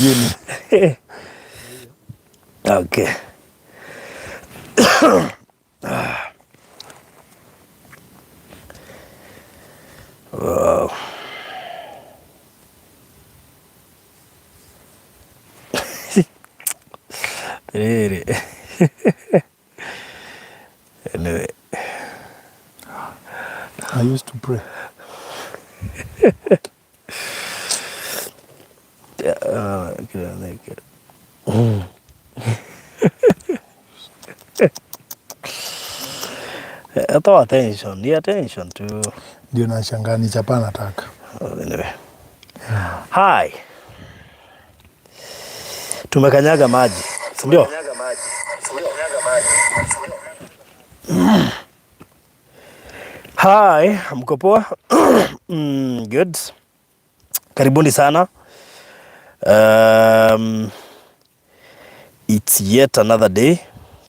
Ingine. Okay. Wow. Really. Anyway. I used to pray. Yeah, okay. Toa attention, ni attention tu. Ndio nashangaa ni chapa nataka. Anyway. Hi. Tumekanyaga maji, si ndio? Hi, mko poa? Good. Karibuni sana. It's yet another day.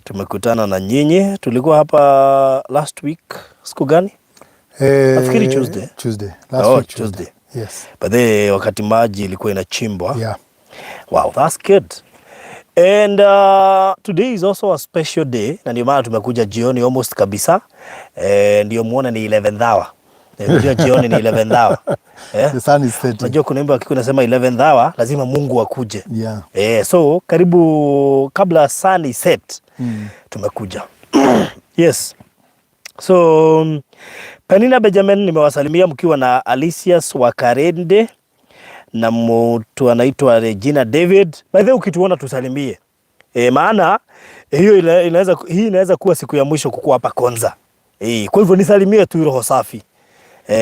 Tumekutana na nyinyi. Tulikuwa hapa last week, siku gani? Nafikiri Tuesday. Tuesday. Last Oh, week Tuesday. Tuesday. Yes. But then wakati maji ilikuwa inachimbwa. Yeah. Wow, that's good. And today is also a special day, na ndio maana tumekuja jioni almost kabisa. Ndio muone ni 11th hour. Unajua jioni ni 11th hour. The sun is setting. Unajua kuna wimbo wa Kikuyu nasema 11th hour lazima Mungu akuje. Yeah. So karibu kabla sun set tumekuja. Yes. So Penina Benjamin nimewasalimia mkiwa na Alicias Wakarende na mtu anaitwa Regina David. By the way, ukituona tusalimie. Maana hiyo inaweza, hii inaweza kuwa siku ya mwisho kukuwa hapa Konza. Kwa hivyo nisalimie tu roho safi.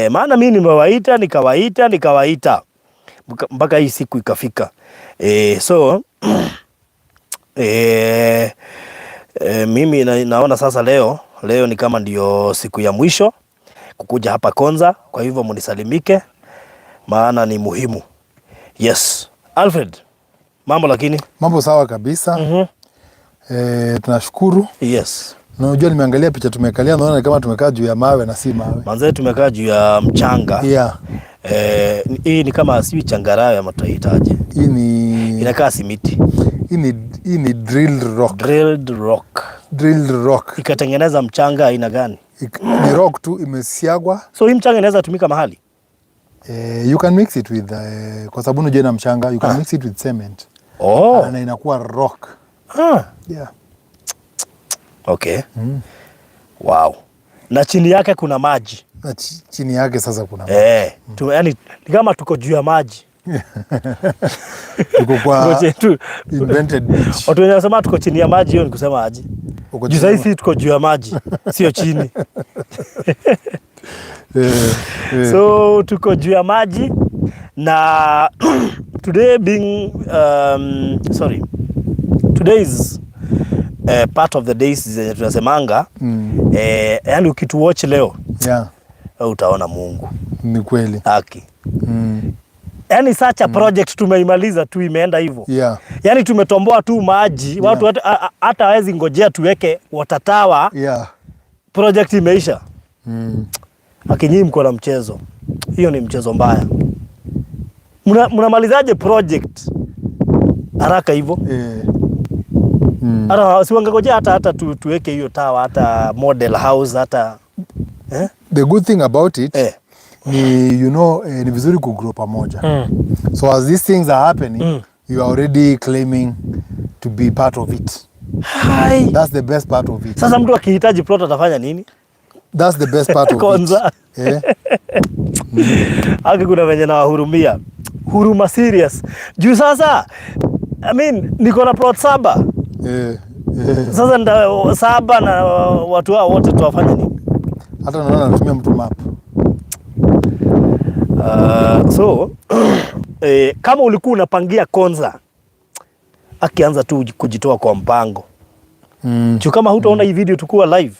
Maana mimi nimewaita nikawaita nikawaita mpaka hii siku ikafika. So mimi naona sasa leo ni kama ndio siku ya mwisho kukuja hapa Konza, kwa hivyo munisalimike maana ni muhimu. Yes. Alfred, mambo lakini? Mambo sawa kabisa. Tunashukuru. Yes. Na unajua nimeangalia picha tumekalia, naona ni kama tumekaa juu ya mawe na si mawe. Manze tumekaa juu ya mchanga. Yeah. Hii ni kama sijui changarawe ama tutahitaji. Hii ni Inakaa simiti. Hii ni drilled rock. Drilled rock. Drilled rock. Ikatengeneza mchanga aina gani? Ni rock tu imesiagwa. So hii mchanga inaweza tumika mahali? You can mix it with kwa sababu unajua ina mchanga, you can mix it with cement. Oh. Na inakuwa rock. Ah. Yeah. Okay. Wow. Na chini yake kuna maji. Na chini yake sasa kuna Tu, yani ni kama tuko juu ya maji. Tuko kwa Tuko invented beach. Watu wenye wanasema tuko chini ya maji, hiyo ni kusema aje? Uko Juu chini sasa hivi tuko juu ya maji, sio chini. So tuko juu ya maji na today being sorry, today is part of the days zenye tunasemanga yani ukituwatch leo utaona Mungu. Ni kweli. Haki. Yani such a project tumeimaliza tu, imeenda hivyo. Yani tumetomboa tu maji, watu hata hawezi ngojea tuweke water tower, project imeisha. Akinyii mko na mchezo. Hiyo ni mchezo mbaya. Mnamalizaje project haraka hivyo? Hata si wangengojea hata tuweke hiyo tower, hata model house, hata eh? The good thing about it ni ni vizuri kugrow pamoja. So as these things are happening, you are already claiming to be part of it. Hai. That's the best part of it. Sasa mtu akihitaji plot atafanya nini? That's the best part of Kwanza. it. Haki kuna venye nawahurumia. Huruma serious. Juu sasa I mean niko na plot 7. Sasa 7 na watu hao wote tuwafanye nini? Hata naona anatumia mtu map. So kama ulikuwa unapangia Konza, akianza tu kujitoa kwa mpango. Juu kama hutaona hii video tukuwa live,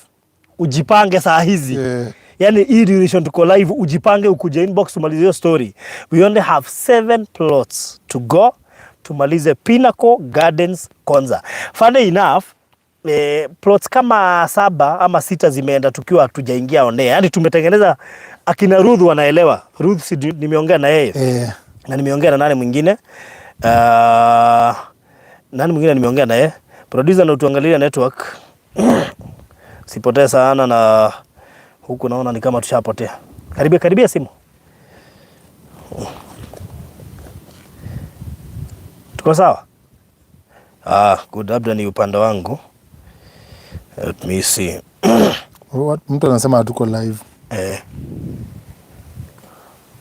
ujipange saa hizi. Yani hii duration tuko live, ujipange ukuje inbox tumalize hiyo story. We only have 7 plots to go tumalize Pinnacle Gardens Konza. Funny enough, plots kama 7 ama 6 zimeenda tukiwa hatujaingia on air. Yani tumetengeneza, akina Ruth wanaelewa. Ruth si nimeongea na yeye. Na nimeongea na nani mwingine? Nani mwingine nimeongea naye? Producer na utuangalia network. Sipotee sana na huku naona ni kama tushapotea. Karibia karibia simu. Tuko sawa? Ah, good. Labda ni upande wangu. Let me see. Mtu anasema hatuko live. Eh.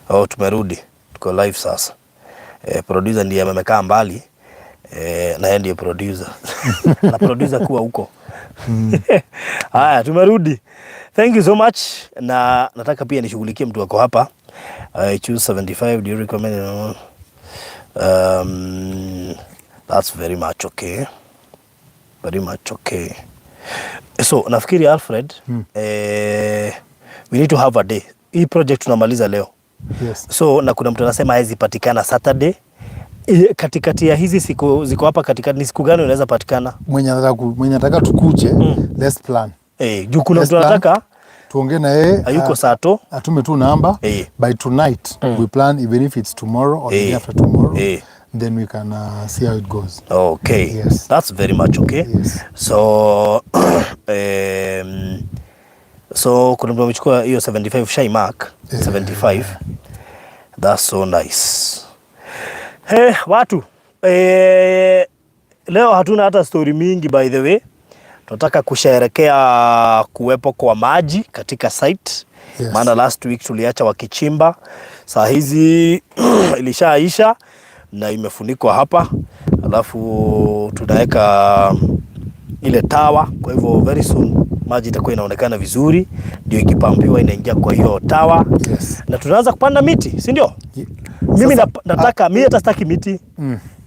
Oh, tumerudi. Tuko live sasa. Producer ndiye amekaa mbali. Na yeye ndiye producer. Na producer kuwa huko. Haya, tumerudi. Thank you so much. Na nataka pia nishughulikie mtu wako hapa. I choose 75. Do you recommend? That's very much okay. Very much okay. So nafikiri Alfred, we need to have a day. Hii project tunamaliza leo. So na kuna mtu anasema hawezi patikana Saturday. Katikati ya hizi siku ziko hapa katikati, ni siku gani unaweza patikana? Mwenye anataka tukuje, let's plan. Juu kuna Let's mtu plan. anataka Tuongee na yeye. Hayuko Sato. Atume tu namba. By tonight we plan, even if it's tomorrow or the day after tomorrow. Then we can see how it goes. Okay. Yes. That's very much okay. Yes. So kuna mtu amechukua hiyo 75 shy mark 75. That's so nice. Hey, watu leo hatuna hata story mingi, by the way. Tunataka kusherekea kuwepo kwa maji katika site. Maana last week tuliacha wakichimba, saa hizi ilishaisha na imefunikwa hapa, alafu tunaweka ile tower. Kwa hivyo very soon maji itakuwa inaonekana vizuri, ndio ikipampiwa inaingia kwa hiyo tower. Na tunaanza kupanda miti, si ndio? Mimi nataka, mimi hata sitaki miti.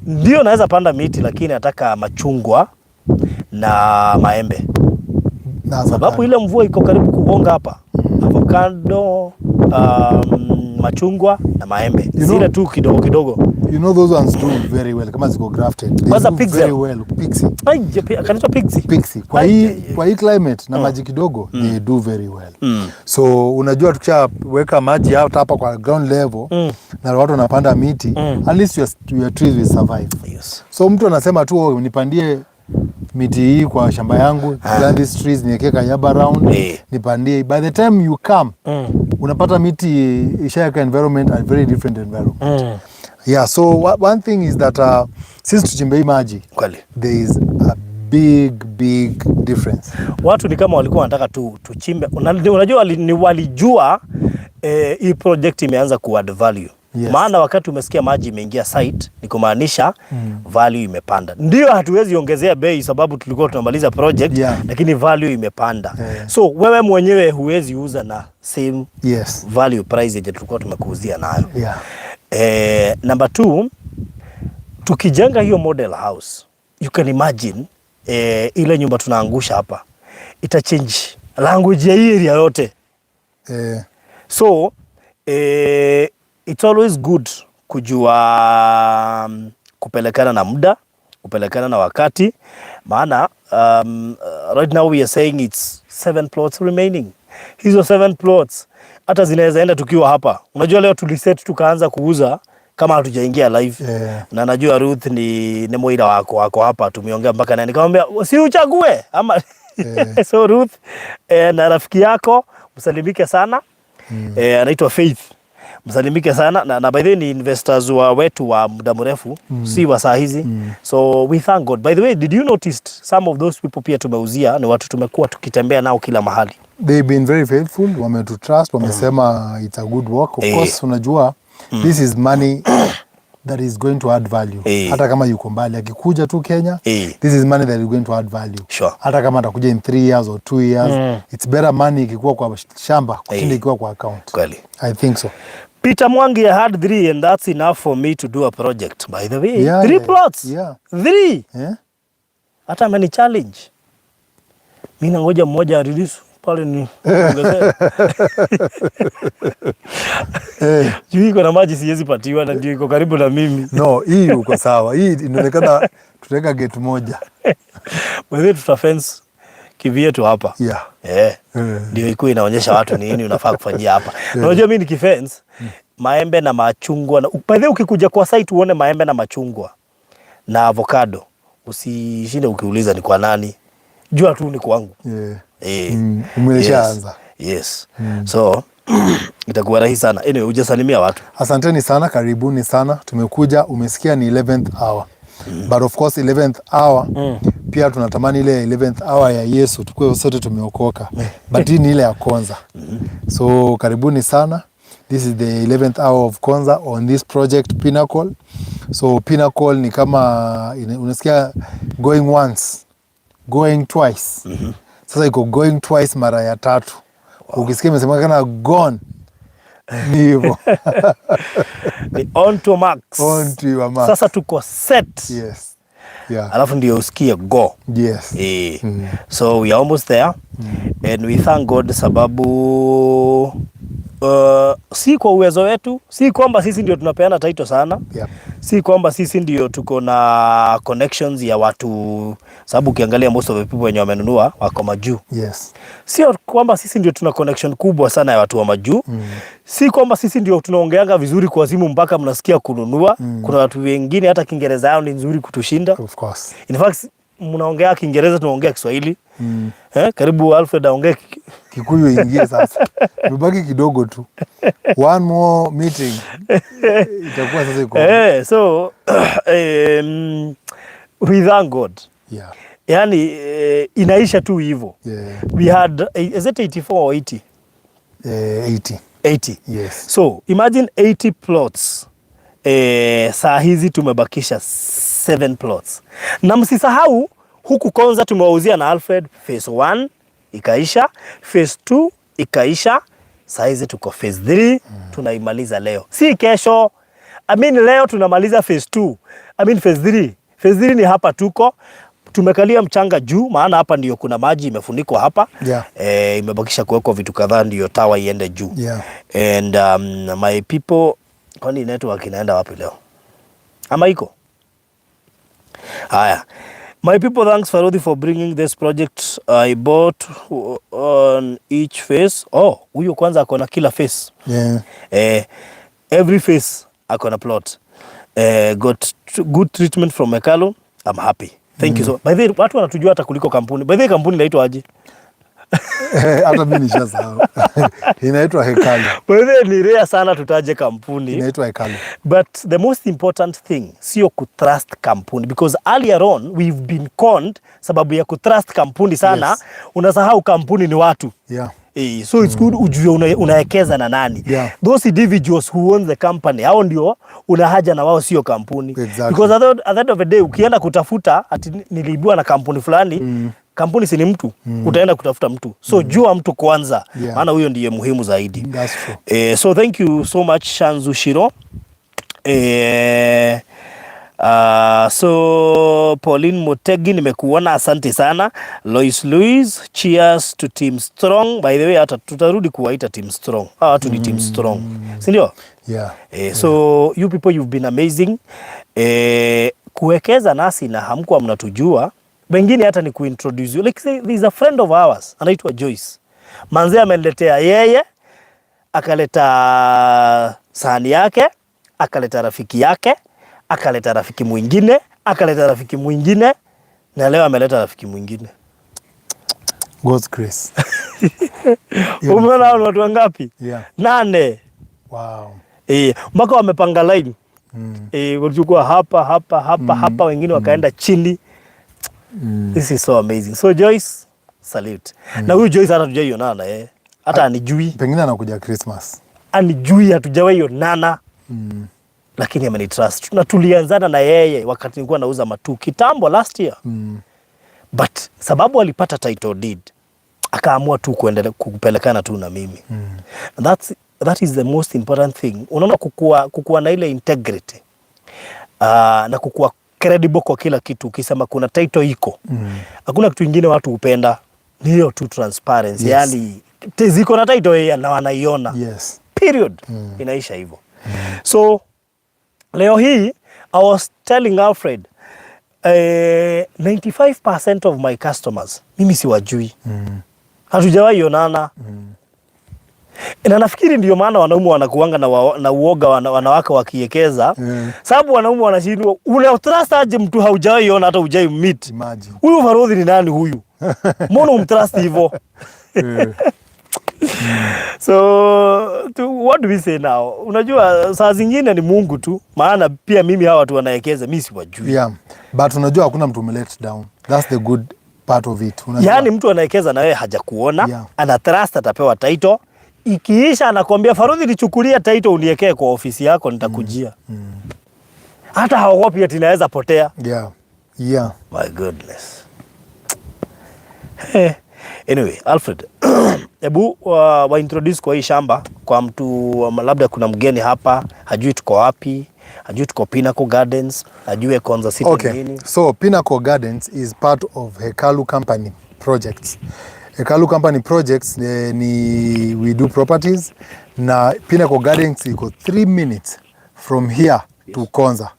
Ndio naweza panda miti, lakini nataka machungwa na maembe, Na sababu avocado. ile mvua iko karibu kugonga hapa. Avocado, machungwa na maembe, zile tu kidogo kidogo. You know those ones do very well kama ziko grafted. They Kwanza do pixel. very well. Pixie. Ai, kanaitwa pixie. Pixie. Kwa Ai, hii ai, ai. Kwa hii climate na maji kidogo, they do very well. So unajua tukishaweka maji hata hapa kwa ground level na watu wanapanda miti, at least your trees will survive. So mtu anasema tu, "Oh, nipandie miti hii kwa shamba yangu, plant these trees, niwekee kayaba round, nipandie." By the time you come, unapata miti ishaweka environment, a very different environment. Yeah, so one thing is that since tuchimbe hii maji, there is a big big difference. Watu ni kama walikuwa wanataka tu tuchimbe. Unajua ni walijua hii project imeanza ku add value. Maana wakati umesikia maji imeingia site ni kumaanisha value imepanda. Ndio hatuwezi ongezea bei sababu tulikuwa tunamaliza project, lakini value imepanda. So wewe mwenyewe huwezi uza na same value price yenye tulikuwa tumekuuzia nayo. Number two, tukijenga hiyo model house, you can imagine ile nyumba tunaangusha hapa ita change language ya hii area yote. So it's always good kujua kupelekana na muda, kupelekana na wakati, maana right now we are saying it's seven plots remaining. Hizo seven plots hata zinaweza enda tukiwa hapa. Unajua leo tuliset tukaanza kuuza kama hatujaingia live. Na najua Ruth ni mwira wako hapa, tumeongea mpaka naye nikamwambia si uchague ama so Ruth na rafiki yako msalimike sana anaitwa Faith, msalimike sana na by the way ni investors wa wetu wa muda mrefu, si wa saa hizi. So we thank God. By the way, did you notice some of those people pia tumeuzia ni watu tumekuwa tukitembea nao kila mahali? They've been very faithful, wametutrust, wamesema it's a good work. Of course, unajua this is money that is going to add value. Hata kama yuko mbali, akikuja tu Kenya, this is money that is going to add value. Hata kama atakuja in 3 years or 2 years, it's better money ikikuwa kwa shamba kushinda ikiwa kwa account. I think so. Peter Mwangi, I had three and that's enough for me to do a project. By the way, three plots. Three. Hata ameni challenge. Mi nangoja mmoja arelease pale ni ongezee. Juu iko na maji siwezi patiwa na ndio iko karibu na mimi. No, hii uko sawa. Hii inaonekana tutaweka gate moja. By the way, tuta fence kivyetu hapa. Ndio ikuwa inaonyesha watu ni nini unafaa kufanyia hapa. Na unajua mimi nikifence Maembe na machungwa na, by the way, ukikuja kwa site uone maembe na machungwa na avocado, usishinde ukiuliza ni kwa nani, jua tu ni kwangu. Eh, Umeshaanza. Yes. So itakuwa rahisi sana. Anyway, hujasalimia watu. Asanteni sana, karibuni sana. Tumekuja, umesikia ni 11th hour. But of course 11th hour pia tunatamani ile 11th hour ya Yesu tukuwe sote tumeokoka. But hii ni ile ya Konza. So karibuni sana. This is the 11th hour of Konza on this project Pinnacle. So Pinnacle ni kama unasikia going once, going twice. Sasa iko going twice mara ya tatu. Ukisikia imesemekana gone, ni hivyo. Ni on to max. On to your mark. Sasa tuko set. Yes. Yeah. Alafu ndio usikie go. Yes. Eh. So we are almost there and we thank God sababu si kwa uwezo wetu, si kwamba sisi ndio tunapeana title sana, si kwamba sisi ndio tuko na connections ya watu, sababu ukiangalia most of the people wenye wamenunua wako majuu. Sio kwamba sisi ndio tuna connection kubwa sana ya watu wa majuu. Si kwamba sisi ndio tunaongeanga vizuri kwa simu mpaka mnasikia kununua. Kuna watu wengine hata Kiingereza yao ni nzuri kutushinda. Of course. In fact, mnaongea Kiingereza, tunaongea Kiswahili. Eh, karibu Alfred aongee Kikuyu ingie sasa. Tubaki kidogo tu. One more meeting. Itakuwa sasa iko. Eh, so we thank God. Yani inaisha tu hivyo. We had, is it 84 or 80? 80. 80. Yes. So imagine 80 plots. Saa hizi tumebakisha 7 plots, na msisahau huku Konza tumewauzia na Alfred phase 1 ikaisha, phase 2 ikaisha, saa hizi tuko phase 3 tunaimaliza leo, si kesho. I mean leo tunamaliza phase 2. I mean phase 3. Phase 3 ni hapa tuko tumekalia mchanga juu, maana hapa ndio kuna maji imefunikwa hapa. Imebakisha kuwekwa vitu kadhaa ndio tower iende juu. And my people, kwani network inaenda wapi leo ama iko haya? My people, thanks Farodhi for bringing this project. I bought on each phase. Oh, huyo kwanza ako na kila phase. Every phase ako na plot. Got good treatment from Mekalo. I'm happy. Thank you so. By the way, watu wanatujua hata kuliko kampuni. By the way, kampuni inaitwa aje? Hata mimi nishasahau. Inaitwa Hekalu. By the way, ni rare sana tutaje kampuni. Inaitwa Hekalu. But the most important thing sio kutrust kampuni, because earlier on we've been conned sababu ya kutrust kampuni sana. Unasahau kampuni ni watu. So it's good ujue unawekeza na nani. Those individuals who own the company, hao ndio una haja na wao, sio kampuni. Because at the end of the day ukienda kutafuta ati niliibiwa na kampuni fulani, kampuni si ni mtu, utaenda kutafuta mtu. So jua mtu kwanza, maana huyo ndiye muhimu zaidi. That's true. So thank you so much, Shanzu Shiro. So Pauline Motegi, nimekuona, asante sana. Lois Louis, cheers to Team Strong. By the way, hata tutarudi kuwaita Team Strong. Hawa watu ni Team Strong, si ndio? Yeah. So you people, you've been amazing. Kuwekeza nasi na hamkuwa mnatujua, wengine hata ni kuintroduce you. Like say, there's a friend of ours anaitwa Joyce. Manze ameniletea yeye, akaleta sahani yake, akaleta rafiki yake, akaleta rafiki mwingine, akaleta rafiki mwingine, na leo ameleta rafiki mwingine. God's grace. Umeona hao ni watu wangapi? Yeah. Nane. Wow. Mpaka wamepanga line. Walichukua hapa hapa hapa hapa, wengine wakaenda chini. This is so amazing. So Joyce, salute. Na huyu Joyce hata hatujaionana eh. Hata anijui, Pengine anakuja Christmas. Anijui, hatujawahi onana. Lakini amenitrust. Na tulianzana na yeye wakati nilikuwa nauza matu kitambo last year. But sababu alipata title deed, akaamua tu kuendelea kupelekana tu na mimi. That is the most important thing. Unaona kukua na ile integrity na kukua credible kwa kila kitu. Ukisema kuna title iko, hakuna kitu ingine watu hupenda, ni hiyo tu transparency. Yani ziko na title yeye na wanaiona. Period. Inaisha hivyo. So leo hii I was telling Alfred, 95% of my customers mimi siwajui. Hatujawahi onana. Na nafikiri ndio maana wanaume wanakuanga na uoga wanawake wakiekeza, sababu wanaume wanashindwa, una trust aje mtu haujawahi ona, hata hujai meet? Imagine. Huyu Farodhi ni nani huyu? Mbona umtrust hivyo? So what do we say now? Unajua saa zingine ni Mungu tu, maana pia mimi hawa watu wanaekeza mi siwajui. Yeah, but unajua hakuna mtu umelet down. That's the good part of it. Unajua? Yaani mtu anaekeza na wewe hajakuona, ana trust atapewa title, ikiisha anakuambia, "Farudhi, nichukulia title uniekee kwa ofisi yako, nitakujia." Hata haogopi ati inaweza potea. My goodness. Anyway, Alfred, hebu wa introduce kwa hii shamba kwa mtu labda kuna mgeni hapa hajui tuko wapi, hajui tuko Pinnacle Gardens, hajui Konza City nini. So Pinnacle Gardens is part of Hekalu Company projects. Hekalu Company projects ni we do properties, na Pinnacle Gardens iko 3 minutes from here to Konza.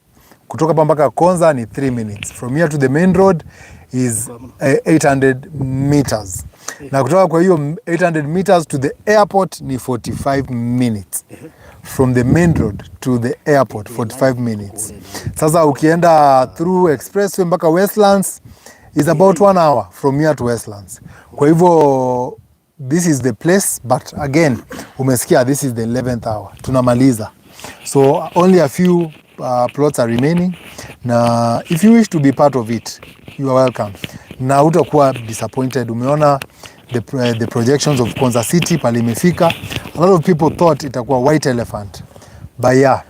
Kutoka hapa mpaka Konza ni 3 minutes. From here to the main road is 800 meters. Na kutoka kwa hiyo 800 meters to the airport ni 45 minutes. From the main road to the airport, 45 minutes. Sasa ukienda through expressway mpaka Westlands is about one hour from here to Westlands. Kwa hivyo this is the place, but again, umesikia, this is the 11th hour. Tunamaliza. So only a few plots are remaining, na if you wish to be part of it, you are welcome. Na utakuwa disappointed. Umeona the projections of Konza City pale imefika. A lot of people thought itakuwa white elephant. But yeah,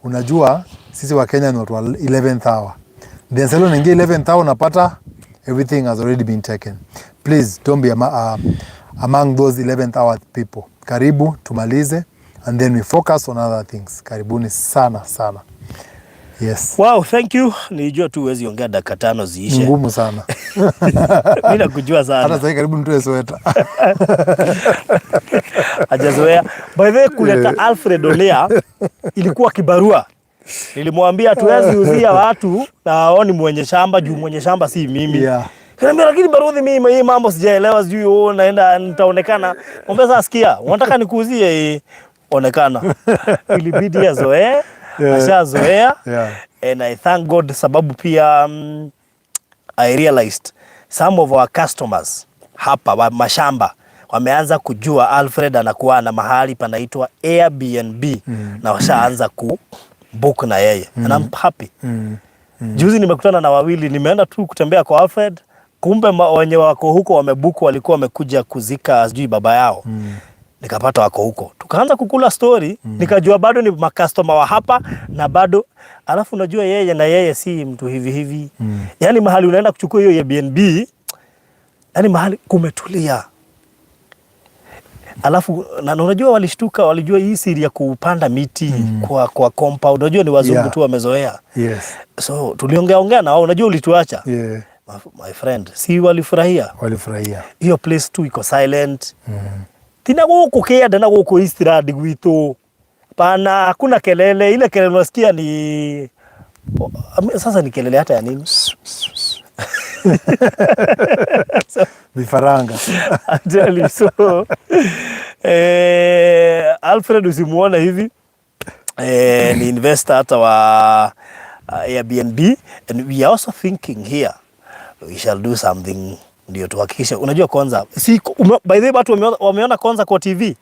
unajua sisi wa Kenya ni watu wa 11th hour. Then sasa unaingia 11th hour, unapata everything has already been taken. Please don't be among those 11th hour people. Karibu tumalize and then we focus on other things. Karibuni sana sana. Yes. Wow, thank you. Nilijua tu huwezi ongea dakika 5 ziishe. Ngumu sana. Mimi nakujua Hata sana. sasa karibu nitoe sweta. Hajazoea. By the way, kuleta Alfred Olea ilikuwa kibarua. Nilimwambia hatuwezi uzia watu na haoni mwenye shamba, juu mwenye shamba si mimi. Kaniambia, "Lakini Barudhi, mimi hii mambo sijaelewa, sijui, oh, naenda nitaonekana." Mwambia, "Sasa sikia, unataka nikuuzie eh, onekana." Ilibidi azoee, ashazoea. And I thank God sababu pia I realized some of our customers hapa wa mashamba wameanza kujua Alfred anakuwa na mahali panaitwa Airbnb na washaanza ku book na yeye and I'm happy. Juzi nimekutana na wawili, nimeenda tu kutembea kwa Alfred, kumbe wenye wako huko wamebook, walikuwa wamekuja kuzika sijui baba yao. Nikapata wako huko, tukaanza kukula story, nikajua bado ni makastoma wa hapa na bado. Alafu unajua yeye na yeye si mtu hivi hivi. Yaani mahali unaenda kuchukua hiyo Airbnb, yani mahali kumetulia. Alafu na unajua walishtuka, walijua hii siri ya kupanda miti kwa compound, unajua ni wazungu tu wamezoea. So tuliongea ongea na wao, unajua ulituacha. My friend, si walifurahia? Walifurahia. Hiyo place tu iko silent. Tina gũkũ kĩanda na gũkũ Eastland gwitũ pana hakuna kelele. Ile kelele unasikia ni sasa ni kelele hata ya nini? Vifaranga. I tell you, so Alfred usimuone hivi, ni investor hata wa Airbnb, and we are also thinking here we shall do something ndio tuhakikishe. Unajua kwanza si by the way watu wameona kwanza kwa TV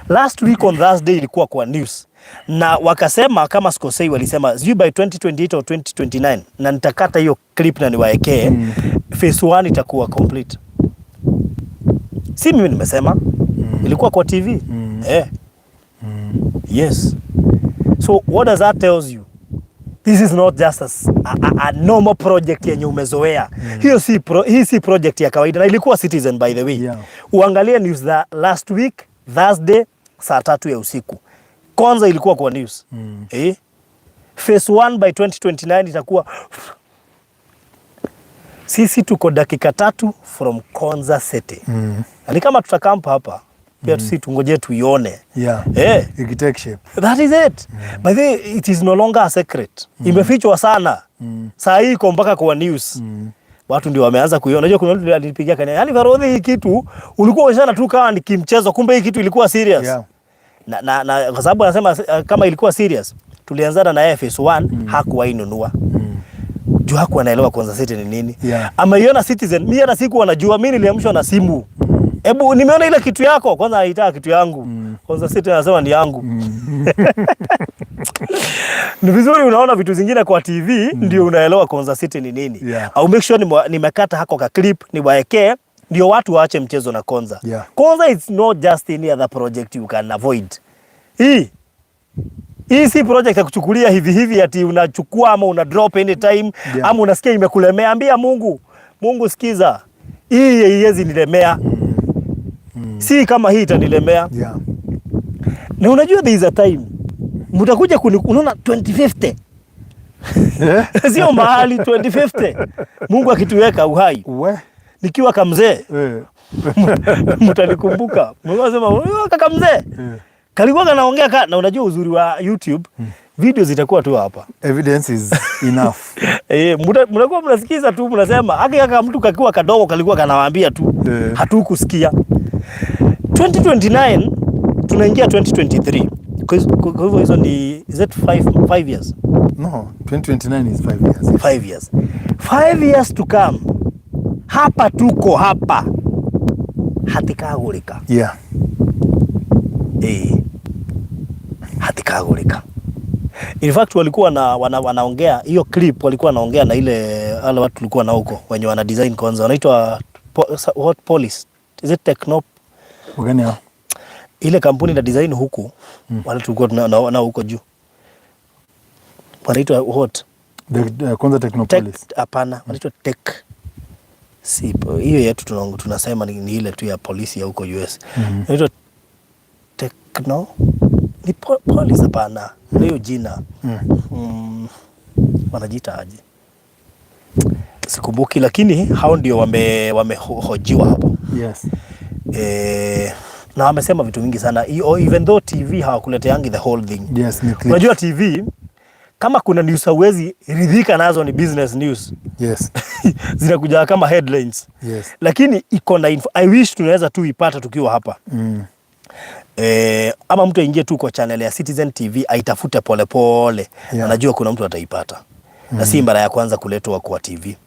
last week on Thursday, ilikuwa kwa news na wakasema, kama sikosei, walisema sijui by 2028 or 2029, na nitakata hiyo clip na niwaekee, phase 1 itakuwa complete. Si mimi nimesema, ilikuwa kwa TV. Yes. So what does that tells you? This is not just a normal project yenye umezoea. Hiyo si hii si project ya kawaida na ilikuwa Citizen, by the way. Uangalie news za last week Thursday saa 3 ya usiku. Kwanza ilikuwa kwa news. Phase 1 by 2029 itakuwa. Sisi tuko dakika 3 from Konza City. Na ni kama tutacamp hapa pia, tusi tungoje tuione. Ikitake shape. That is it. By the way, it is no longer a secret. Imefichwa sana. Saa hii iko mpaka kwa news. Watu ndio wameanza kuiona. Unajua kuna mtu alinipigia kania, yaani Farodhi, hii kitu ulikuwa ushana tu kama ni kimchezo, kumbe hii kitu ilikuwa serious. Na kwa sababu anasema kama ilikuwa serious, tulianzana na yeye phase 1, hakuwahi nunua juu hakuwa anaelewa Konza City ni nini. Ameiona Citizen, mimi hata sikuwa najua, mimi niliamshwa na simu. Hebu nimeona ile kitu yako, kwanza alitaka kitu yangu. Konza City anasema ni yangu. Ni vizuri unaona vitu zingine kwa TV ndio unaelewa Konza City ni nini. Au make sure nimekata hako ka clip niwaekee ndio watu waache mchezo na Konza. Konza is not just any other project you can avoid. Hii si project ya kuchukulia hivi hivi ati unachukua ama una drop anytime ama unasikia imekulemea. Ambia Mungu, Mungu sikiza, hii haiwezi nilemea. Si kama hii itanilemea. Na unajua there is a time mtakuja kuni, unaona 2050 sio mahali 2050 Mungu akituweka uhai We. Nikiwa kamzee mtanikumbuka. Mnasema "Huyo kaka mzee kalikuwa kanaongea ka," na unajua uzuri wa YouTube, video zitakuwa tu hapa. Evidence is enough. Eh, mnakuwa mnasikiza tu mnasema haki kaka mtu kakiwa kadogo kalikuwa kanawaambia tu hatukusikia. 2029 tunaingia 2023. Kwa hivyo hizo ni, is it 5 years? No, 2029 is 5 years. 5 years. 5 years to come. Hapa tuko hapa. Hatikagurika. Eh. Hatikagurika. In fact walikuwa na wanaongea hiyo clip, walikuwa wanaongea na ile wale watu tulikuwa na huko wenye wana design kwanza wanaitwa what police, is it Techno? Wagani hao? Ile kampuni na design huku wale tulikuwa na huko juu wanaitwa what? The Konza Tech. Technopolis. Hapana, wanaitwa tech, si hiyo yetu tunasema ni ile tu ya polisi ya huko US. Inaitwa Techno ni police, hapana, ndio hiyo jina. Wanajiita aje sikumbuki, lakini hao ndio wamehojiwa hapo. Na wamesema vitu vingi sana. Even though TV hawakuleteangi the whole thing. Yes, ni clip. Unajua TV kama kuna news hauwezi ridhika nazo ni business news. Zinakuja kama headlines. Lakini iko na info. I wish tunaweza tu ipata tukiwa hapa. Ama mtu aingie tu kwa channel ya Citizen TV aitafute polepole. Anajua kuna mtu ataipata. Na si mara ya kwanza kuletwa kwa TV.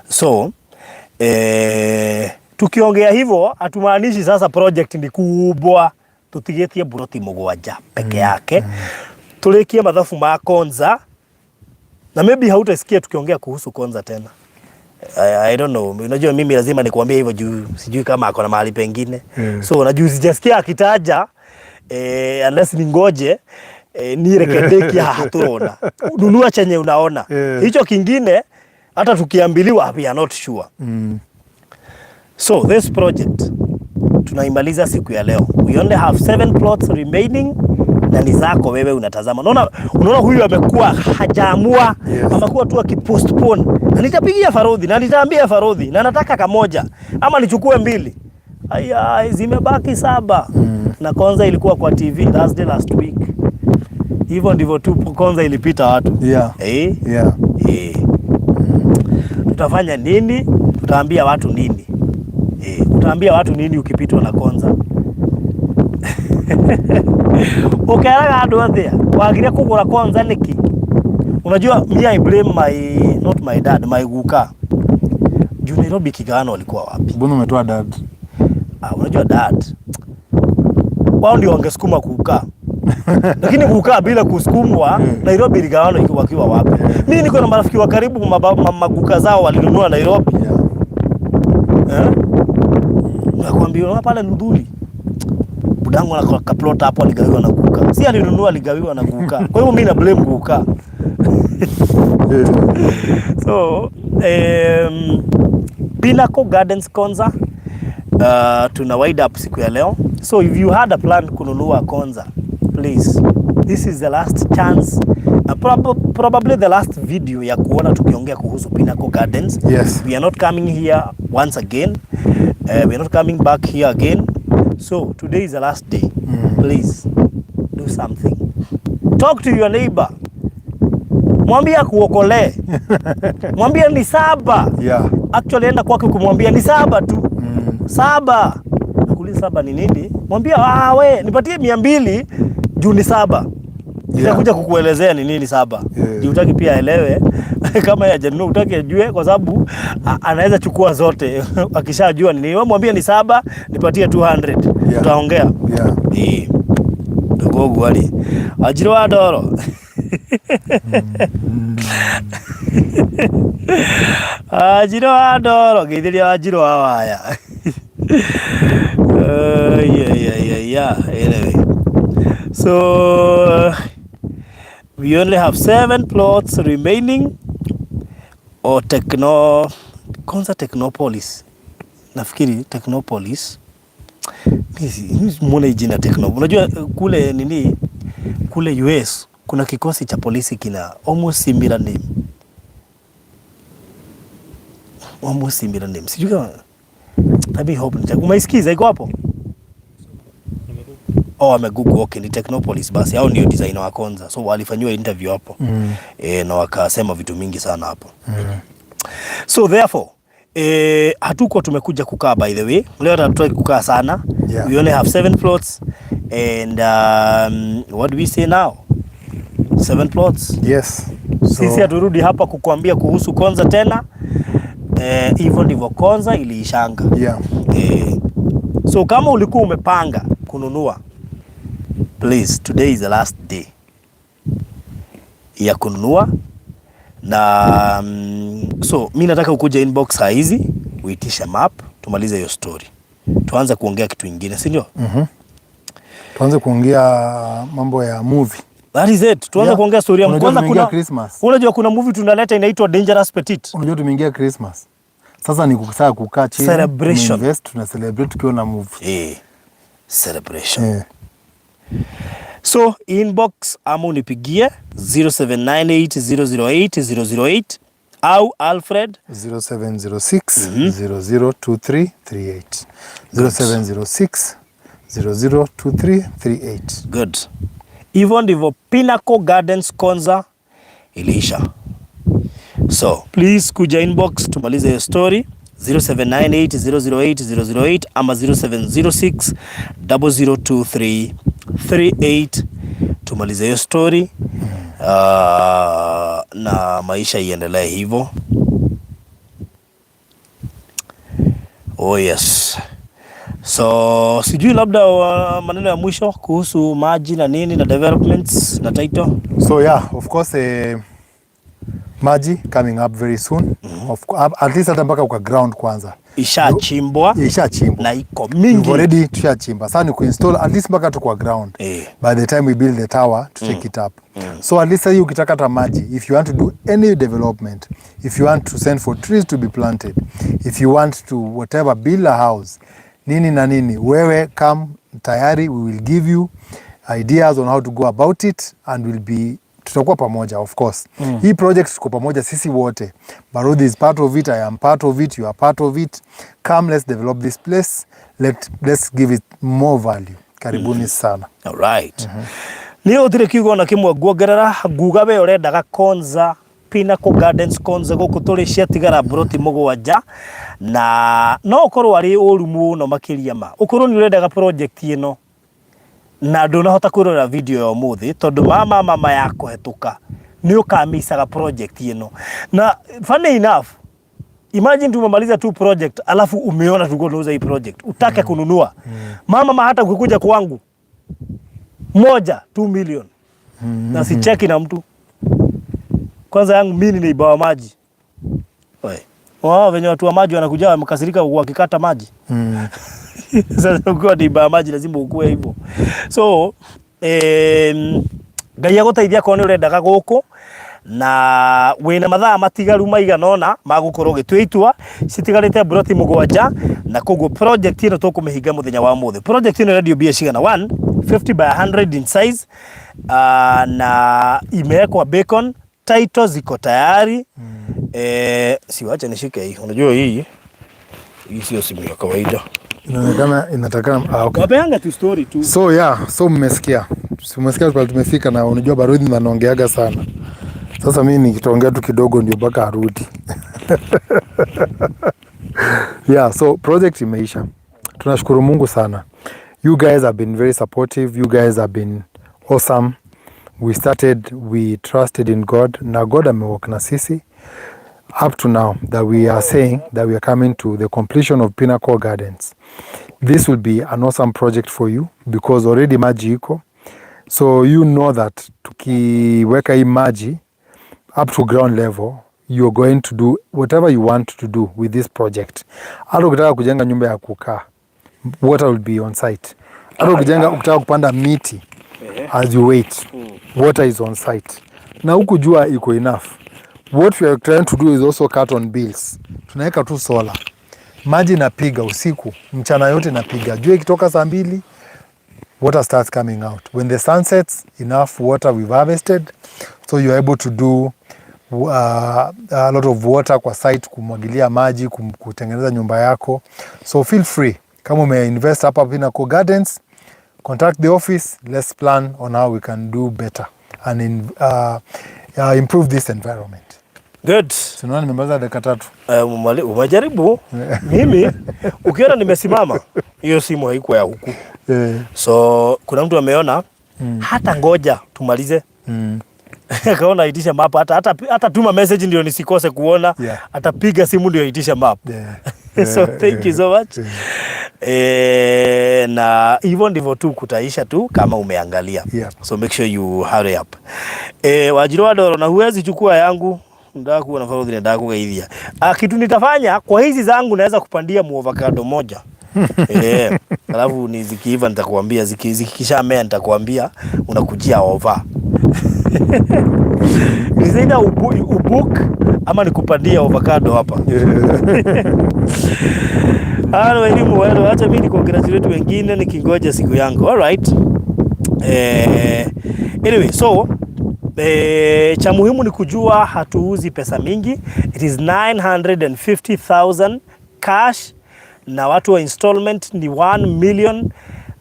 So tukiongea hivyo hatumaanishi sasa project ni kubwa, tutigetie buroti mugwanja peke yake, turikie mathabu ma Konza na maybe hautasikia tukiongea kuhusu Konza tena. I don't know. Unajua mimi lazima nikuambie hivyo juu sijui kama ako na mahali pengine. So na juu sijasikia akitaja, unless ningoje nirekedeki haha turona. Nunua chenye unaona. Hicho kingine hata tukiambiliwa we are not sure. So this project tunaimaliza siku ya leo. We only have 7 plots remaining na ni zako wewe unatazama. Unaona huyu amekuwa hajaamua, amekuwa tu akipostpone. Na nitapigia Farodhi na nitaambia Farodhi na nataka kamoja ama nichukue mbili. Aya, zimebaki 7. Na Konza ilikuwa kwa TV Thursday last week. Hivyo ndivyo tu Konza ilipita watu. Tutafanya nini? Tutaambia watu nini? Utaambia watu nini ukipitwa na Konza? Ukeraga andu athia wagire kugura Konza niki? Unajua me I blame my, not my dad, my guka. Juu Nairobi kigano walikuwa wapi? Mbona umetoa dad? Ah, unajua dad wao ndio wangesukuma kukaa, lakini kukaa bila kusukumwa, Nairobi iligawanywa wakiwa wapi? Mimi niko na marafiki wa karibu maguka zao walinunua Nairobi. Eh? Nakwambia unaona pale Luthuli, budangu na kaplot hapo aligawiwa na kuka. Si alinunua, aligawiwa na kuka. Kwa hivyo mimi na blame kuka. So, Pinnacle Gardens Konza, tuna wind up siku ya leo. So if you had a plan kununua Konza, please, this is the last chance. Probably the last video ya kuona tukiongea kuhusu Pinnacle Gardens. We are not coming here once again. We are not coming back here again. So today is the last day. Please do something. Talk to your neighbor. Mwambie akuokolee. Mwambie ni 7. Actually enda kwake kumwambia ni 7 tu. 7. Nakuuliza 7 ni nini? Mwambia we nipatie 200 juu ni 7. Nitakuja kukuelezea ni nini 7. Juu hutaki pia aelewe kama yeye hajanunua hutaki ajue kwa sababu anaweza chukua zote akishajua ni nini. Wewe mwambie ni 7, nipatie 200. Tutaongea. Dogogo ali. Ajiro wa doro. Ajiro wa doro, geithiria Ajiro wa waya. Yeah. Anyway. So we only have 7 plots remaining. Or Techno Konza Technopolis. Nafikiri Technopolis. Mimi muone jina Techno. Unajua kule nini, kule US kuna kikosi cha polisi kina almost similar name. Almost similar name. Sijui kama Tabi hope nita. Umeisikiza iko hapo? Oh, ame Google, okay, ni Technopolis basi. Hao ndio designer wa Konza. So walifanywa interview hapo. Na wakasema vitu mingi sana hapo. So therefore, hatuko tumekuja kukaa, by the way. Leo hatutaki kukaa sana. We only have 7 plots and what do we say now? 7 plots. Yes. Sisi haturudi hapa kukuambia kuhusu Konza tena. Hivyo ndivyo Konza iliishanga. So kama ulikuwa umepanga kununua, please, today is the last day ya kununua. Na so mi nataka ukuje inbox saa hizi uitishe map, tumalize hiyo story, tuanze kuongea kitu kingine, si ndio? Tuanze kuongea mambo ya movie. That is it. Tuanze kuongea story ya Unajua kwanza. tumeingia Christmas. Unajua kuna movie tunaleta inaitwa Dangerous Petite. Unajua tumeingia Christmas. Sasa ni kukaa kukaa chini, Celebration. Invest, tuna celebrate tukiwa na movie. Celebration. So inbox ama unipigie 0798008008 au Alfred 0706 002338. 0706 002338. Good. Hivyo ndivyo Pinnacle Gardens Konza iliisha. So please kuja inbox tumalize hiyo story 0798008008 ama 0706 002338, tumalize hiyo story. Na maisha iendelee hivyo. Oh yes. So sijui labda maneno ya mwisho kuhusu maji na nini na developments na title. So yeah, of course, maji coming up very soon. At least hata mpaka kwa ground kwanza. Ishachimbwa. Ishachimbwa. Na iko mingi. We've already tushachimba. Sasa ni kuinstall at least mpaka tu kwa ground. By the time we build the tower to take it up. So at least hii ukitaka hata maji, if you want to do any development, if you want to send for trees to be planted, if you want to whatever build a house, nini na nini, wewe come tayari, we will give you ideas on how to go about it and we'll be tutakuwa pamoja of course. Hii project tuko pamoja sisi wote. Barudhi is part of it, I am part of it, you are part of it. Come, let's develop this place. Let's give it more value. Karibuni sana. All right. Ni utire kiugo na kimwe nguongerera nguga we urendaga Konza Pinnacle Gardens Konza guku turi ciatigara broti 7 na no ukorwo ari uru muno makiria ma ukorwo ni urendaga project ino na ndunahota kwirorera video ya umuthi tondu mama ya kuhetuka ni ukamisaga project ino. Na funny enough, imagine tumemaliza tu project alafu umeona tulikuwa tunauza hii project utake kununua. Mama hata ukikuja kwangu moja 2 million. Na sicheki na mtu. Kwanza yangu mimi ni neighbor wa maji. Oi. Wao wenye watu wa maji wanakuja wamekasirika wakikata maji. Sasa ukiwa neighbor wa maji lazima ukue hivyo. So, Ngai agũteithia korwo nĩ ũrendaga gũkũ na wĩna mathaa matigaru maigana ũna ma gũkorwo ũgĩtua itua, citigarĩte mburoti 7 na koguo project ĩno tũkũmĩhinga mũthenya wa ũmũthĩ. Project ĩno ĩrendio mbia cigana? 150 by 100 in size, na imewekwa beacon, title ziko tayari. Si wacha nishike hii. Unajua hii sio simu ya kawaida. Inaonekana inatakana, okay. Wapeanga tu story tu. So yeah, so mmesikia. Si mmesikia pale tumefika na unajua Barudhi anaongeaga sana. Sasa mimi nikitaongea tu kidogo ndio mpaka arudi. Yeah, so project imeisha. Tunashukuru Mungu sana. You guys have been very supportive. You guys have been awesome. We started, we trusted in God. Na God amework na sisi up to now that we are saying that we are coming to the completion of Pinnacle Gardens. This will be an awesome project for you because already maji iko. So you know that tukiweka hii maji up to ground level, you're going to do whatever you want to do with this project. Hata ukitaka kujenga nyumba ya kukaa, water will be on site. Hata ukitaka kupanda miti as you wait, water is on site. Na huku jua iko enough. What we are trying to do is also cut on bills. Tunaweka tu solar. Maji inapiga usiku, mchana yote inapiga. Jua ikitoka saa 2, water starts coming out. When the sun sets, enough water we've harvested, so you're able to do a lot of water kwa site, kumwagilia maji, kutengeneza nyumba yako. So feel free. Kama umeinvest hapa Pinnacle Gardens, contact the office. Let's plan on how we can do better and improve this environment. Good. Si unaona nimemaliza dakika 3. Umejaribu. Mimi ukiona nimesimama, hiyo simu haikuwa ya huku. So kuna mtu ameona hata ngoja tumalize, akaona aitisha map, hata tuma message ndio nisikose kuona, atapiga simu ndio aitisha map. So thank you so much. Na hivyo ndivyo tu kutaisha tu kama umeangalia. So make sure you hurry up. Wanjiru wa Ndoro, na huwezi chukua yangu ndakuwa na farodhi ndakugeithia. Ah, kitu nitafanya kwa hizi zangu naweza kupandia muavocado moja. Alafu ni zikiiva nitakuambia, zikishamea nitakuambia unakujia over. Is either ubook ama nikupandia avocado hapa. Halo elimu wewe, acha mimi ni congratulate wengine nikingoja siku yangu. All right. Anyway, so cha muhimu ni kujua hatuuzi pesa mingi. It is 950,000 cash na watu wa installment ni 1 million,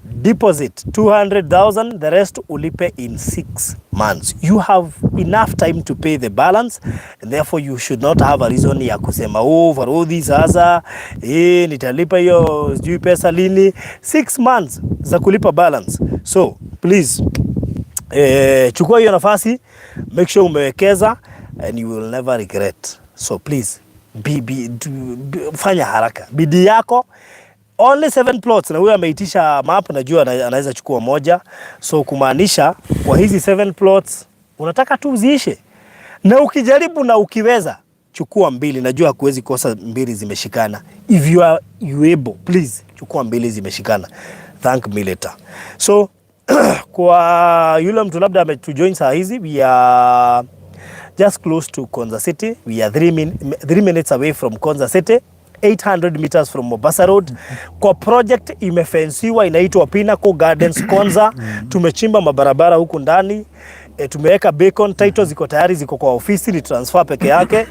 deposit 200,000, the rest ulipe in 6 months. You have enough time to pay the balance and therefore you should not have a reason ya kusema, "Oh, Farudhi, sasa nitalipa hiyo sijui pesa lini." 6 months za kulipa balance. So please, chukua hiyo nafasi, make sure umewekeza and you will never regret. So please fanya haraka, bidii yako. Only seven plots, na huyo ameitisha map, najua anaweza chukua moja, so kumaanisha kwa hizi seven plots unataka tu ziishe, na ukijaribu na ukiweza chukua mbili, najua hakuwezi kosa mbili zimeshikana. If you are you able, please chukua mbili zimeshikana. Thank me later. So kwa yule mtu labda ametujoin saa hizi, we are just close to Konza City. We are 3 minutes away from Konza City, 800 meters from Mombasa Road. Kwa project imefensiwa inaitwa Pinnacle Gardens Konza. Tumechimba mabarabara huku ndani. Tumeweka beacon, title ziko tayari, ziko kwa ofisi, ni transfer peke yake.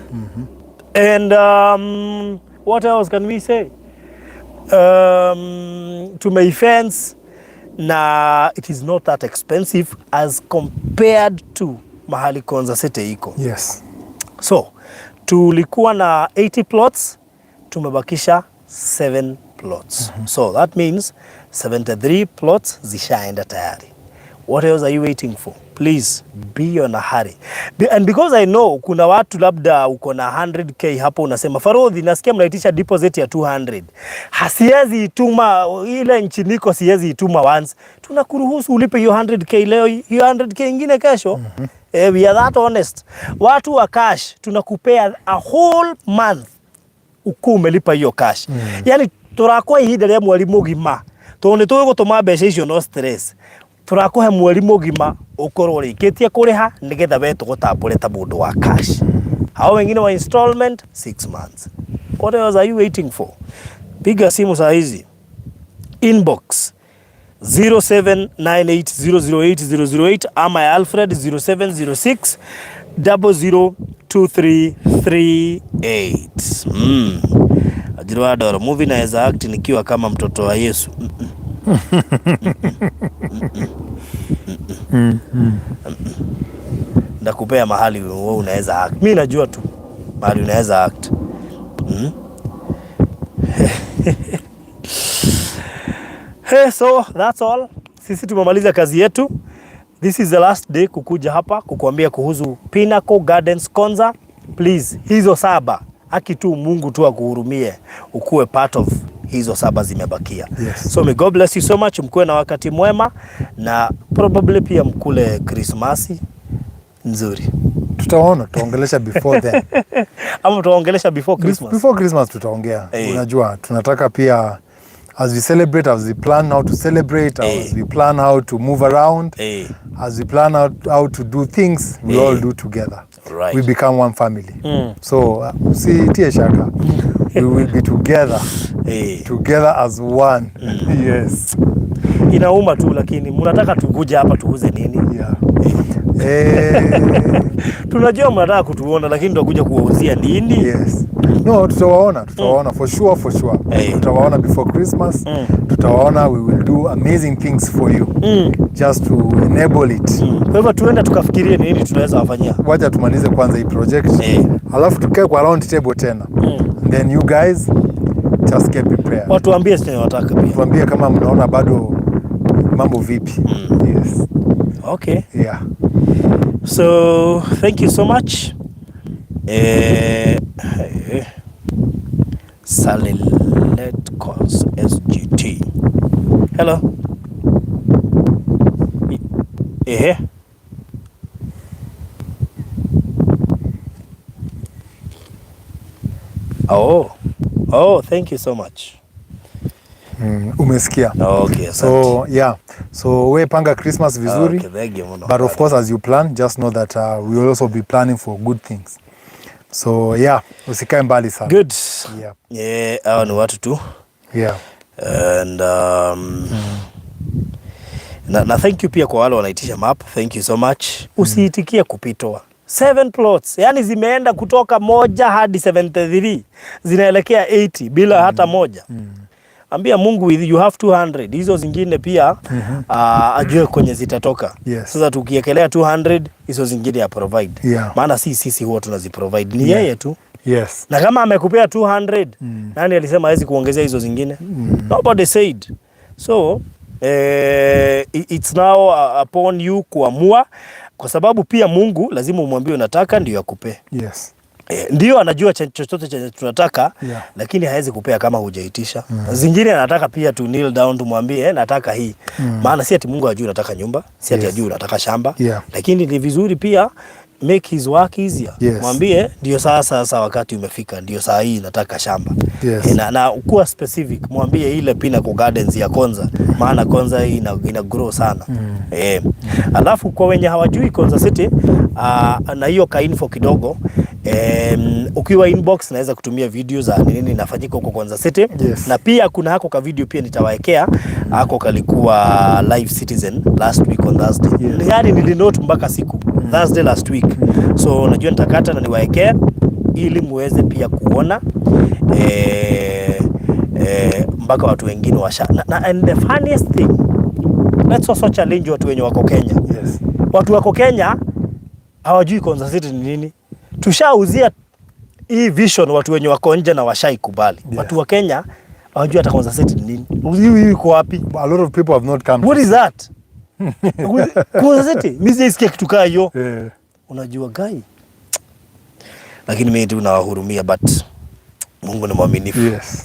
And what else can we say? Tumeifence na it is not that expensive as compared to mahali Konza City iko. So tulikuwa na 80 plots, tumebakisha 7 plots. So that means 73 plots zishaenda tayari. What else are you waiting for? Please be on a hurry. And because I know kuna watu labda uko na 100K hapo unasema, "Farodhi, nasikia mnaitisha deposit ya 200. Hasiwezi ituma ile nchi niko, siwezi ituma once." Tunakuruhusu ulipe hiyo 100K leo, hiyo 100K ingine kesho. We are that honest. Watu wa cash tunakupea a whole month uku umelipa hiyo cash. Yani turakwa ihinda rĩa mweri mũgima tondũ nĩ tũĩ gũtũma mbeca icio no stress, tũrakũhe mweri mũgima ũkorwo ũrĩkĩtie kũrĩha nĩgetha we tũgũtambũre ta mũndũ wa cash. Hao wengine wa installment, 6 months. What else are you waiting for? Piga simu saa hizi, inbox 0798008008 ama ya Alfred 0706 002338. Ajira wa Doro, movie naweza act nikiwa kama mtoto wa Yesu. Ndakupea mahali wewe unaweza act. Mimi najua tu mahali unaweza act. Hey, so that's all. Sisi tumemaliza kazi yetu. This is the last day kukuja hapa kukuambia kuhusu Pinnacle Gardens Konza. Please, hizo saba, haki tu Mungu tu akuhurumie ukuwe part of hizo saba zimebakia. Yes. So may God bless you so much, mkuwe na wakati mwema na probably pia mkule Krismasi nzuri. Tutaona, tutaongelesha before then. Ama tutaongelesha before Christmas. Before Christmas tutaongea. Unajua, tunataka pia as we celebrate, as we plan how to celebrate, as we plan how to move around, as we plan how to do things, we all do together. We become one family. So usitie shaka. We will be together. Together as one. Yes. Inauma tu lakini mnataka tukuje hapa tuuze nini? Yeah. Tunajua mnataka kutuona lakini tutakuja kuwauzia nini? Yes. No, tutawaona for sure, for sure. Tutawaona before Christmas. Tutawaona, we will do amazing things for you. Just to enable it. Kwa hivyo tuende tukafikirie nini tunaweza wafanyia. Wacha tumalize kwanza hii project. Alafu tukae kwa round table tena. And then you guys just get prepared. Watuambie chenye wataka pia. Tuambie kama mnaona bado mambo vipi. Yes. Okay. Yeah. So thank you so much. Salilet Cons SGT. Hello. Oh. Oh, thank you so much. Umesikia. Okay, asante. So yeah. So we panga Christmas vizuri. Okay, thank you muno. But of course as you plan, just know that we will also be planning for good things. So yeah, usikae mbali sana. Good. Yeah. Yeah, hawa ni watu tu. Yeah. And na thank you pia kwa wale wanaitisha map. Thank you so much. Usiitikie kupitwa. 7 plots, yani zimeenda kutoka moja hadi 73, zinaelekea 80 bila hata moja. Ambia Mungu with you have 200, hizo zingine pia ajue kwenye zitatoka. Yes. Sasa tukiekelea 200 hizo zingine ya provide. Yeah. Maana si sisi huwa tunaziprovide, ni yeye tu. Yes. Na kama amekupea 200, nani alisema hawezi kuongezea hizo zingine? Nobody said. So it's now upon you kuamua, kwa sababu pia Mungu lazima umwambie unataka ndio akupe. Yes. Ndio anajua chochote chenye tunataka, lakini hawezi kupea kama hujaitisha. Zingine anataka pia tu kneel down tumwambie nataka hii. Maana si ati Mungu ajui unataka nyumba, si ati ajui unataka shamba. Lakini ni vizuri pia make his work easier. Mwambie ndio sasa wakati umefika, ndio saa hii nataka shamba. Na kuwa specific, mwambie ile Pinnacle Gardens ya Konza, maana Konza hii ina grow sana. Alafu kwa wenye hawajui Konza City, na hiyo ka info kidogo, ukiwa inbox naweza kutumia video za nini inafanyika huko Konza City. Yes. Na pia kuna hako ka video pia nitawaekea, hako kalikuwa live Citizen last week on Thursday. Yes. Yaani nilinote mpaka siku Thursday last week. So najua nitakata na niwaekee ili muweze pia kuona mpaka watu wengine washa. Na, and the funniest thing, let's also challenge watu wenye wako Kenya. Yes. Watu wako Kenya hawajui Konza City ni nini. Tushauzia hii vision watu wenye wako nje na washaikubali. Yes. Watu wa Kenya hawajui hata Konza City ni nini. Hii iko wapi? A lot of people have not come. What is that? Konza City? Mimi sijaisikia kitu kaa hiyo. Unajua guy. Lakini mimi tu nawahurumia, but Mungu ni mwaminifu. Yes.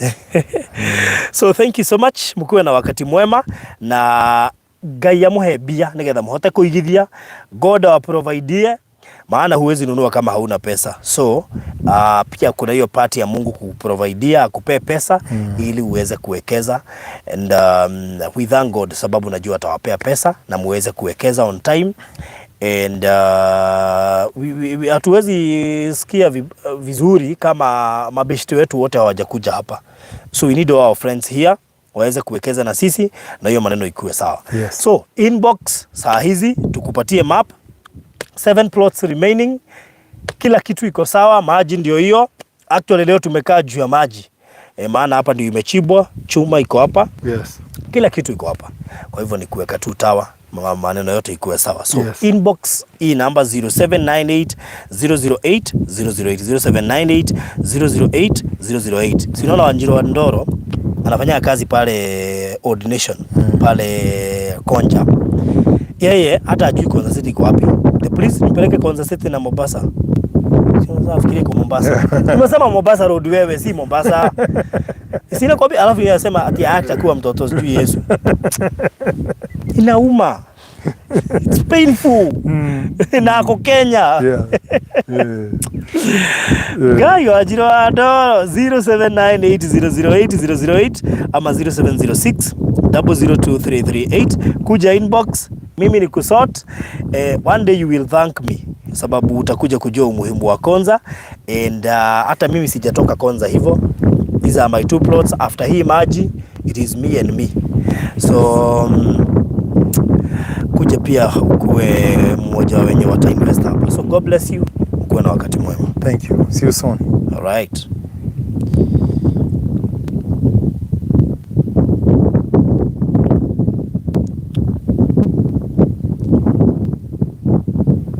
So thank you so much, mkuwe na wakati mwema na Ngai amuhe mbia nigetha muhote kuigithia, God awaprovidie, maana huwezi nunua kama hauna pesa. So pia kuna hiyo part ya Mungu kuprovidea, akupee pesa ili uweze kuwekeza, and we thank God sababu najua atawapea pesa na muweze kuwekeza on time. And hatuwezi sikia vizuri kama mabeshte wetu wote hawajakuja hapa, so we need all our friends here waweze kuwekeza na sisi na hiyo maneno ikuwe sawa. Yes. So inbox saa hizi tukupatie map, 7 plots remaining, kila kitu iko sawa, maji ndio hiyo. Actually leo tumekaa juu ya maji maana hapa ndio imechibwa, chuma iko hapa. Yes. Kila kitu iko hapa. Kwa hivyo ni kuweka tu tower, maneno yote ikuwe sawa. So Yes. inbox hii namba 0798 008 008, 0798 008 008. Si unaona Wanjiru wa Ndoro Anafanya kazi pale Ordination, pale Konja. Yeye hata ajui Konza City iko wapi. The police nipeleke Konza City na Mombasa. Sio sasa afikirie kwa Mombasa. Tumesema Mombasa Road wewe, si Mombasa. Sina kwambia, alafu yeye anasema ati acha kuwa mtoto sijui Yesu. Inauma. It's painful. Na ako Kenya. Ngai Wanjiru wa Ndoro, 0798008008 ama 0706 002338. Kuja inbox, mimi ni kusort. One day you will thank me sababu utakuja kujua umuhimu wa Konza and hata mimi sijatoka Konza hivyo. These are my two plots. After hii maji, it is me and me. So kuja pia ukuwe mmoja wenye wata invest hapa. So God bless you, ukuwe na wakati mwema. Thank you. See you soon. All right.